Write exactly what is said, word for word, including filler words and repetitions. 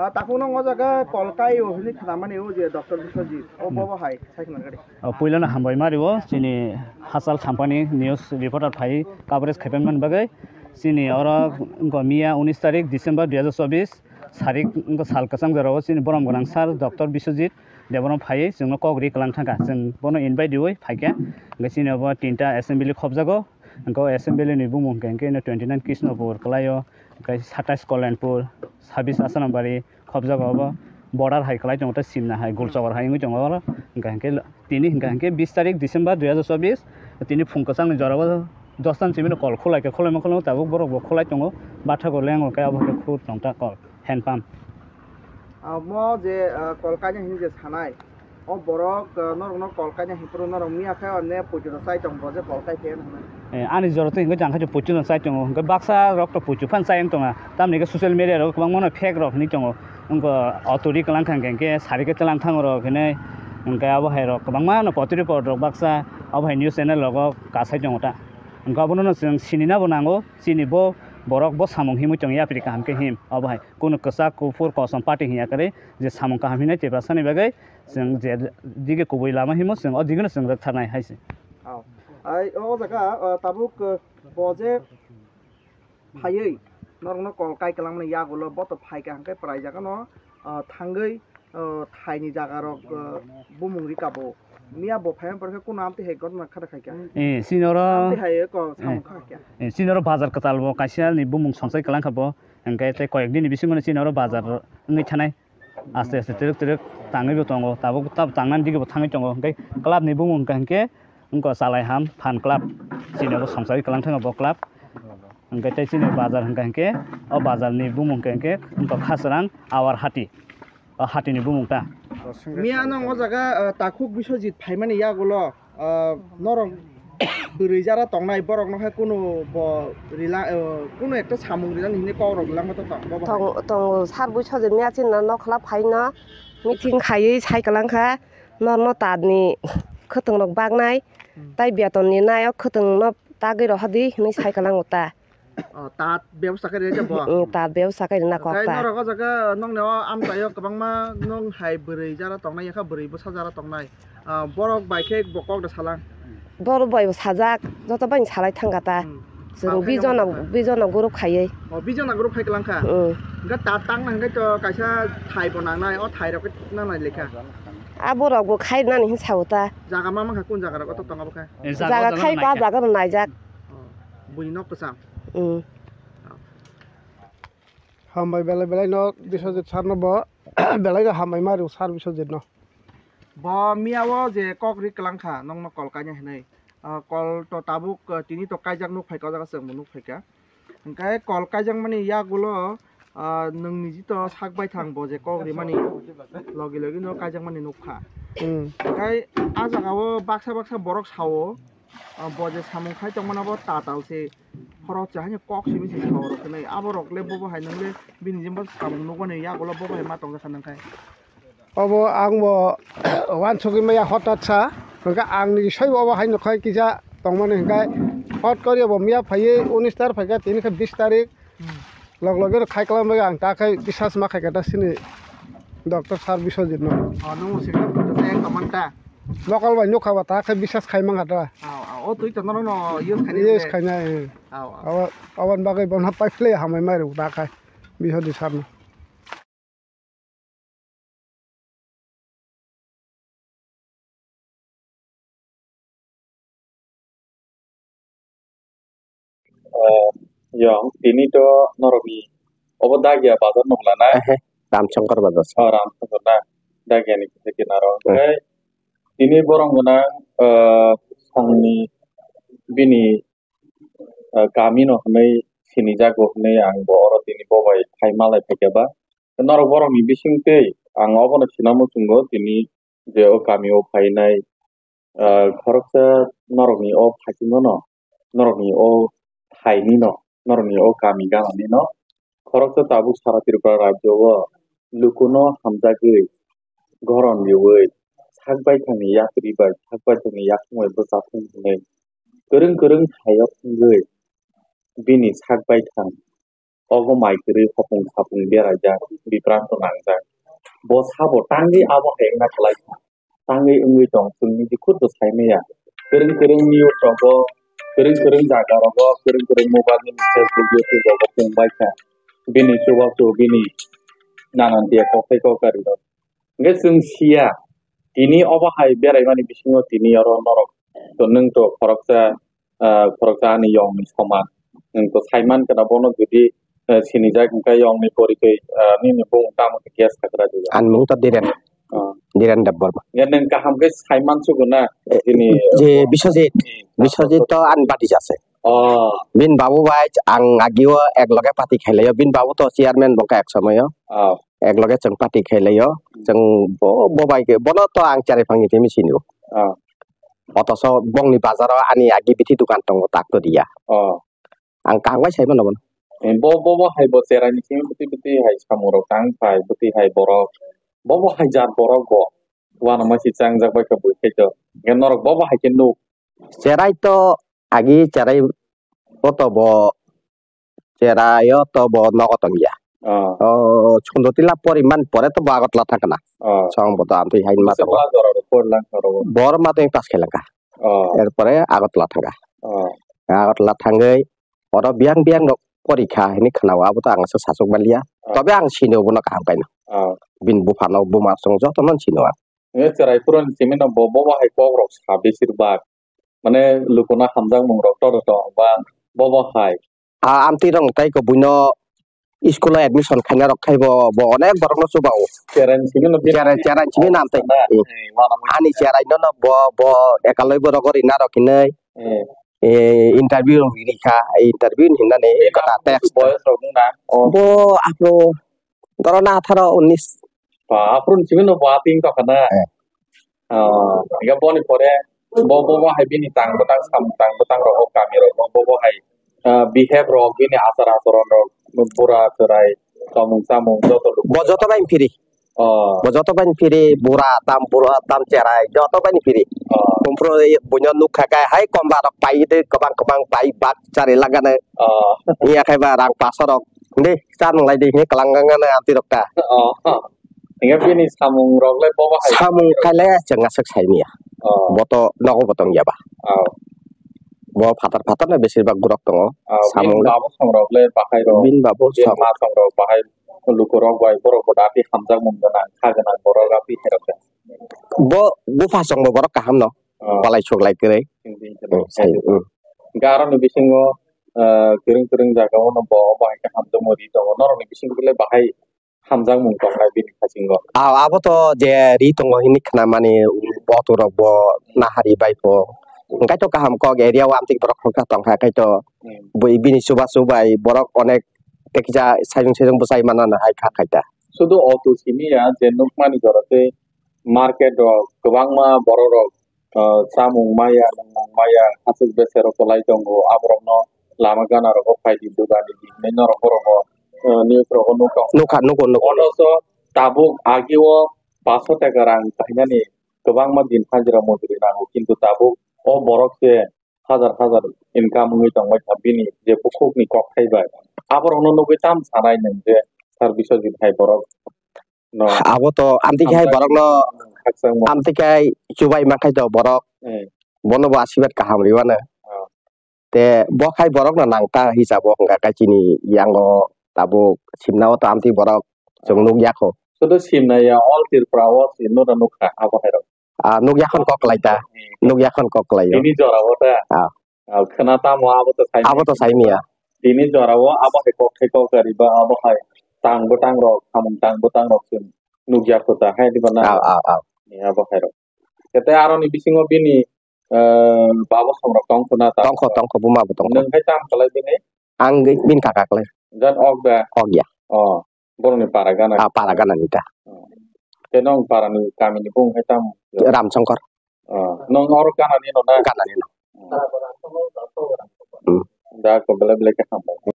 Ah, takhuk no o jaga kol kai o hwnwi khnamani o je Doctor Biswajit, o hmm, bobo hai sai khna gari. O puilano hambai mario chini Hachal Thampani news reporter phai coverage khaipai man bagwi. Chini oro wngkha miya unis tarik December dui hajar chobbish sarik wngkha sal kwchang jorao chini borom gwnang sir Doctor Biswajit Debbarma phaiwi chwngno kok ri kwlang thangkha. Chwng bono invite riwi phaikha. Hwnkhe chini obo tinta assembly khopjago. Hwnkhe o assembly ni bumung hwnkhe hwnkhe twenty nine Krishnapur kwlaio, hwnkhe satais Kalyanpur, sabis Asanambari khopjago obo. Border hai kwlai tongo tei Simna hai, Gulchokor hai wngwi tongo oro. Hwnkhe hwnkhe tini hwnkhe hwnkhe bis tarik December dui hajar chobbish, tini phung kwchangni jorao dos tan simi kol khulai khe khulaima khulai tabuk borok bo khulai tongo. Bathago lengo khe abo khe khur tongta kol. Hand pump. Omo je, ah, kol kaina hini je sanai, o borok, ah, norokno kol kaina hinphuru norok miya khe ne puitu no chai tong bo je kol kai khe hinwi. Eh, ani jora twi hwnkhe jang khe puitu no chai tongo, hwnkhe baksa rok to puitu phan chai wng tonga, tamni hwnkhe social media rok kwbangma no fake rok hinwi tongo, wngkha authority kwlang kha hwnkhe sari khe twlang thango rok hinwi, hwnkhe abo hai rok kwbangma no pothoripot rok baksa abo hai news channel rogo kasai tongo ta, hwnkhe abono no chwng sinina bo nango. Chini bo borok bo samung himwi tong yapri kaham khe him. Obo hai kunu kwchak kuphur kosom party hinya kwrwi je samung kaham hinai Tiprasani bagwi chwng je dige kubui lama himo chwng o digeno chwng rwktharnai hai se. Oh. Ai o jaga, ah, tabuk, ah, bo je phaiwi norokno kol kai kwlangmani yagulo bo to phaikha hwnkhe prai jagano, ah, thangwi o thaini jaga rok, o, bumung rika bo. Miya bo phai porkhe kuno amtwi hai gotna khada khaikha. Eh, chini oro, amtwi hai ko eh, samung kha kha. Eh, chini oro bazar kwtal bo kaisa ni bumung songsai kwlang kha bo. Hwnkhe tei koyek dini bisingo chini oro bazar wngwi thanai. Aste aste twrwk twrwk tangwi bo tongo. Tabuk tab tangnani digi bo thangwi tongo. Hwnkhe club ni bumung hwnkha hwnkhe wngkha Chalaiham Fan Club. Chini oro songsai kwlang thangwi bo club. Hwnkhe tei chini bazar hwnkha hwnkhe o bazar ni bumung hwnkha hwnkhe wngkha Khasrang Awar Hati. O hatini bumung ta. Miya nang o jaga, ah, takhuk Biswajit phaimani yagulo, ah, norok bwrwi jara tongnai borok no hai kunu bo rila, ah, kunu ekta samung rilani hinwi kok rok rilangma to tong bo bo hai. Tong, tongo sar Biswajit miya chini nokla phaino meeting khaiwi sai kwlang kha norno tatni khwtwng rok baknai hmm, tai beton ni nai o khwtwng no tagwi rohadi hinwi sai kwlango ta. O, tat bebosta khe rijak bo? Mm, tat bebosta khe rina kok ta. Norok o jaga nokni o amchai o kwbangma nong hai bwrwi jara tongnai, yakha bwrwi bwsa jara tongnai. Ah, borok bai khe bo kok da salang. Borok bai bo sajak, joto bai salai thangkha ta. Hmm. Chwng bijono, bijono group khaiwi. O, bijono group khai kwlang kha? Mm. Hwnkhe tat tangna hwnkhe to kaisa thai bo nangnai, o thai rok khe nangnai lekha. A borok bo khai nani hin sao ta. Jaga ma mankha kun jaga rok o to tongo bo khe? Eh, jaga, jaga o jaga khai nai ka kha. Jaga rok naijak. Oh, buini nok kwcham. Mm. Hambai belai belai no Biswajit sir no bo belai no hambai ma rw sir Biswajit no. Bo miya o je kok ri kwlang kha nokno kol kaina hinwi. Ah, kol to tabuk, ah, tini to kaijak nuk phai ka o jaga chwng bo nuk phai kha. Hwnkhe kol kaijakmani yagulo, ah, nwng niji to sak baithang bo je kok rimani logi logi no kaijakmani nukha. Hmm. Hwnkhe a jaga o baksa baksa borok sao, ah, bo je samung khai tongmani bo tatal se khorok se haino kok simi se sao rok hinwi. Abo rok le bobo hai nwng le bini jembo samung nukmani yagulo bobo hai ma tongjakha nwng khai. Obo ang bo uansugwi maya hotat sa, hwnkhe ang ni soi obo hai nokha kisa tongmani hwnkhe hot kori obo miya phaiwi unis tarik phaikha, tini khe bis tarik. Hmm. Log loge khai kwlangmani ang ta khai bisas ma khaikha ta sini doctor sir Biswajit no. Oh, nwng sini doctor ta ek tongmani ta? Mokol bai nukha ba ta khai bisas khai mangkha ta. Aw, aw, o twi to norok no use khainai. Use khainai, eh. Aw, aw. Abo, aboni bagwi bono pai phle hamai mai rw ta khai Biswajit sir no. Eh, yong, tini to norokni obo Dagia bazar nung lanai. Ehe, Ramshankar bazar. Oh, Ramshankar na. Dagia ni kisa kinaro. Hmm. Oke, tini borong gwnang, eh, songni bini, eh, kami no hwnwi sinijago hwnwi ang bo oro tini bo bai phai malai phaikha ba. Norok borokni bisingtwi ang obono sina muchungo tini je o kami o phainai, ah, khoroksa norokni o phaisingno no, norokni o thaini no, norokni o kami ganani no khoroksa tabuk sara Tripura rajyo o lukuno hamjagwi goron riwi sak baithangni yapri bai sak baithangni yakung bai bwchathung hwnwi kwrwng kwrwng hai o thwngwi bini sak baithang ogo mai kwrwi hopung sapung berajak, bibranto nangjak. Bo sabo tangwi abo hai wngna kwlai kha. Tangwi wngwi tong, chwng niji khurbo sai maya. Kwrwng kwrwng news rogo, kwrwng kwrwng jaga rogo, kwrwng kwrwng mobile ni Facebook, YouTube rogo chwng bai kha. Bini chubachu, bini nanan dia koktwmani kok kari rok. Hwnkhe chwng siya, tini obo hai beraimani bisingo tini oro norok to nwng to khoroksa, ah, khoroksa ani yongni soman. Nwng to saiman kana bono jodi, eh, sinijak hwnkhe yongni porikoi, ah, nini bumung tamo khe guess kha kwrwi. Ani mung to Dhiren. Ah. Dhiren Debbarma. Ya nwng kaham khe saiman sugo na? Eh, tini je Biswajit. Hmm. Biswajit to ani bati jase. Oh. Bin babu bai ang agio ek loge party khailaio. Bin babu to chairman bongkha ek somoyo. Oh. Ek loge chwng party khailaio. Hmm. Chwng bo, bo bai khe, bono to ang cherai phangni timi sinio. Oh. Otoso bongni bazaro ani agi bithi dukan tongo, tak to dia. Oh. Ang kaham bai sai mano bono. Eh, bo, bo, bo hai bo cherai ni simi bwtwi bwtwi hai samung rok tang phai, bwtwi hai borok. Bo, bo hai jat borok bo. Uanama si changjak bai kha bui khe to. Hwnkhe norok bo, bo hai khe nuk. Cherai to agi cherai o to bo, cherai o to bo nogo tongya. Oh. Oh, Chondrotila poriman pore to bo Agartala thangkana. Oh. Chong bo to amtwi hai ma Bwswk tongo. Lang jora rok, pori lang jora rok. Bor ma twi pass khailangkha. Oh. Erpore Agartala thangkha. Oh. Agartala thangwi oro biyang biyang rok porikha hini khwnao, abo to ang aswk sachuk manliya. Oh. Tobe ang sinio bono kaham kaino. Oh. Bini buphano, buma song jotono sinio ang. Nge cherai phuru ni simi no bo, bo, bo hai kok rok sa besir bak. Mane lukuno hamjakmung rok tor tong ba bo, bo hai. A amtwi rok tai ko buino school o admission khaina rok khai bo, bo onek borok no chuba o. Cherai simi no cherai, cherai simi no amtwi. Na, eh, wana mo- Ani cherai no, no bo, bo ekaloi borok o rina rok hinoi. Eh. Eh, interview rok ri kha, interview hinani kota text. Boyos rok wng na? Oh. Bo aphuru doro na atharo unis. Ba, aphuru ni simi no bo ating to khana. Eh. Oh, hingke boni pore bo, bo, bo hai bini tang bwtang, samung tang bwtang rok o kami rok bo, bo, bo hai, ah, behave rok, bini achar acharon rok, bura chwrai, tongmung chamung joto luku. Bo joto bai phiri. Oh. Bo joto bai phiri, bura tam, bura tam cherai, joto bai phiri. Oh. Kumpro buino nukha kai hai komba rok pai de kwbang kwbang pai bak chari lagane. Oh. Iya khai ba rang paso rok. Hindi, cha nung lai di, hini kalang gang gana anti rok ta. Oh, oh. Hingke bini samung rok le bo bahai. Samung khaile chwng aswk sai manya. Oh. Bo to nogo bo tong ya ba. Oh. Bo phatar phatar no besir bak borok tongo. Oh, samung bini le. Babo song rok le bahai rok. Bini babo bini song. Ma song rok bahai luku rok bai borok bo dati hamjak mung gwnang, kha gwnang borok api herok. Bo bupha song bo borok kaham no. Oh. Palai sok lai kwrwi. Sing sing. Hmm, sai, hmm. Hingke aroni bisingo, eh, kwrwng kwrwng jaga o no bo, bo hai khe hamjakmung ri tongo. Norokni bisingo le bahai hamjakmung tongnai bini khasingo. Ah, abo to je ri tongo hini khna mani, auto rok bo nahari bai pho. Hingke to kaham kok area o amtwi borok khoroksa tongkha, hingke to hmm. Bui bini chubachu bai borok onek tei kisa sajung sajung bwchai manna hai kha khai ta. Sudu auto simi ya je nukmani jora tei market rok kwbangma borok rok, ah, chamung maya, nungmung maya, aswk bese rok kwlai tongo, aborokno lama gana rogo phaidi dugani di hinwi norok borok bo, ah, news rogo nukha. Nukha, nugo, nugo. Ono so tabuk agio paso taka rang painani kwbangma din hajira mojori nango, kintu tabuk o borok se hajar hajar income wngwi tongbai kha bini je bukhukni kok thai bai. Aborokno nugwi tam sanai nwng je sir Biswajit hai borok no. Abo to amtwi khe hai borokno khakchangma. Amtwi khe hai chubai mankhai to borok. Hmm. Bono bo asibad kaham rwmano. Ah. Te bo khai borokno nang ta hisabo hwnkha khe chini yango tabuk simna o to amtwi borok chwng nukya kho. Sudu simna ya all Tripura o si nura nukha abo hai rok. Ah, nukya khon kok lai ta. Hmm. Nukya khon kok lai o. Tini jora o ta. Ah. Ah, khna tamo abo to sai. Abo to sai miya. Tini jora o abo hai kok thai kok gari ba abo hai tang bwtang rok, samung tang bwtang rok se nukya kho ta hai di ba na. Ah, ah, ah. Ni abo hai rok. Kete aroni bisingo bini, eh, babo song rok tong kho na ta. Tong kho, tong kho, buma bo tong kho. Nwng hai tam kalai bini? Ang bini kaka kalai. Jan ok da? Ok ya. Oh. Borokni para gana. Ah, para gana ni ta. Hmm. Tei nong para ni kami ni bung hai tamo? Ramsongkor. Ah, nong oro gana ni no na? Gana ni no. Hmm. Hmm. Da ko belai belai khe hambai.